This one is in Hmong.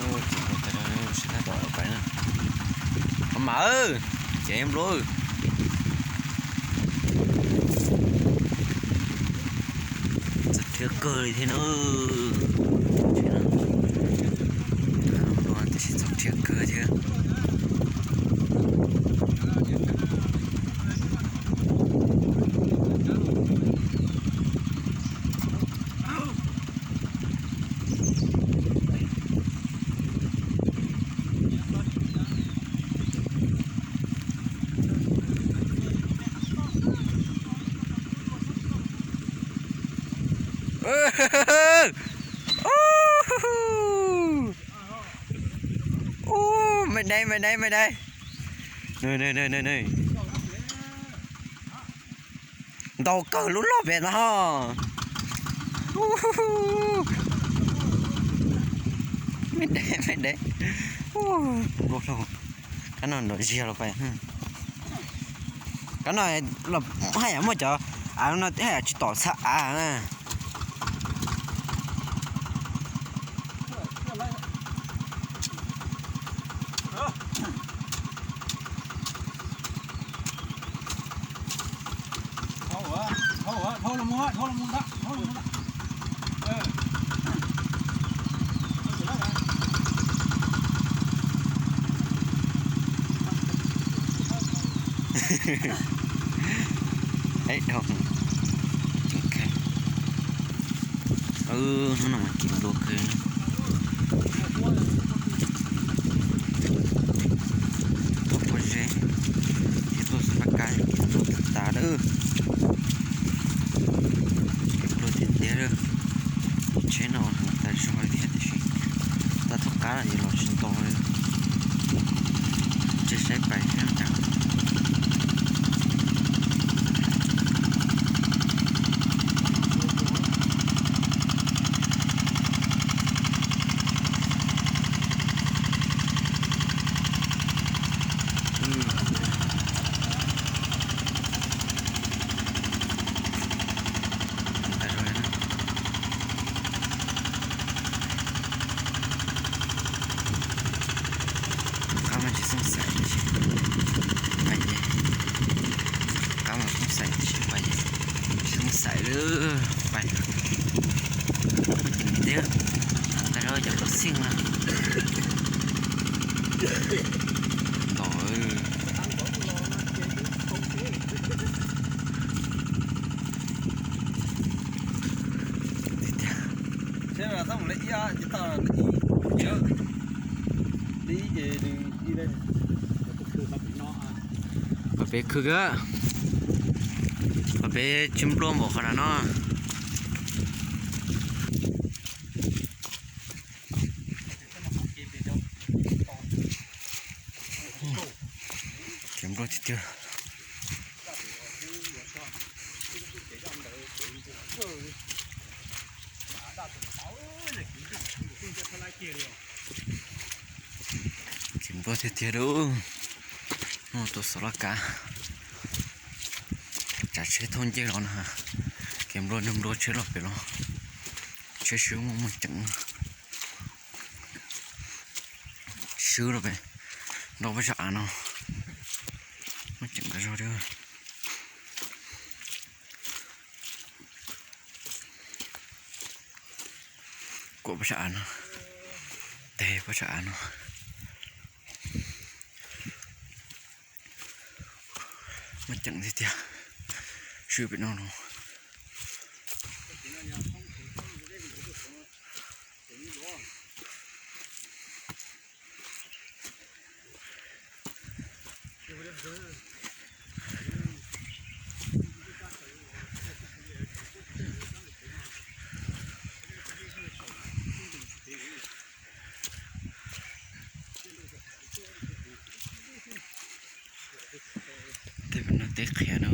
Ces nplua tag zog, sib hlab tom pais na. Maj mam, ces nplua. Txaus rhiab kawg li thiab na. Nplua tab sis txaus rhiab kawg thiab. Ub, me dai, me dai, me dai. Ntau kawg lub loj pem no. Me dai, me dai. Kab no nrov ziag los pais. Kab no haj yam muaj cov av no haj yam tsis tom txha av na. Hnub no mas kev nplua kawg. Tuaj pob zeb, ces tuaj xov laj kab kev nplua tag tas lawm. Kev nplua tiag tiag lawm. Tsheb no heev tas zog li thiab tiam sis tab thauj qab los yuav los tsis nto li. Tsis saib pais seb cas. Tus qab mas tsis xoob xaim tiam sis pais ces, tus qab mas xoob xaim tiam sis pais ces, tsis xoob xaim lawm pais. Muaj ceem tiag, tas zog cov koj xij na. Ntom. Tiag tiag. Pom peb khwv kawg, pom peb tsis nplua npaum qhov no no. Kev nplua tiag tiag. Kev nplua tiag tiag lauj. Hnub no tuaj xov laj kab, tsav tsheb thauj ncej los no, kev nplua nws nplua tsheb los pem los, tsheb swb muaj muaj ceem. Swb los pem nrog pob zeb av no, muaj ceem tas zog li. Kuam pob zeb av no, teg pob zeb av no. Muaj ceem tiag tiag, swb pem no los. Tej no teb qhiav no.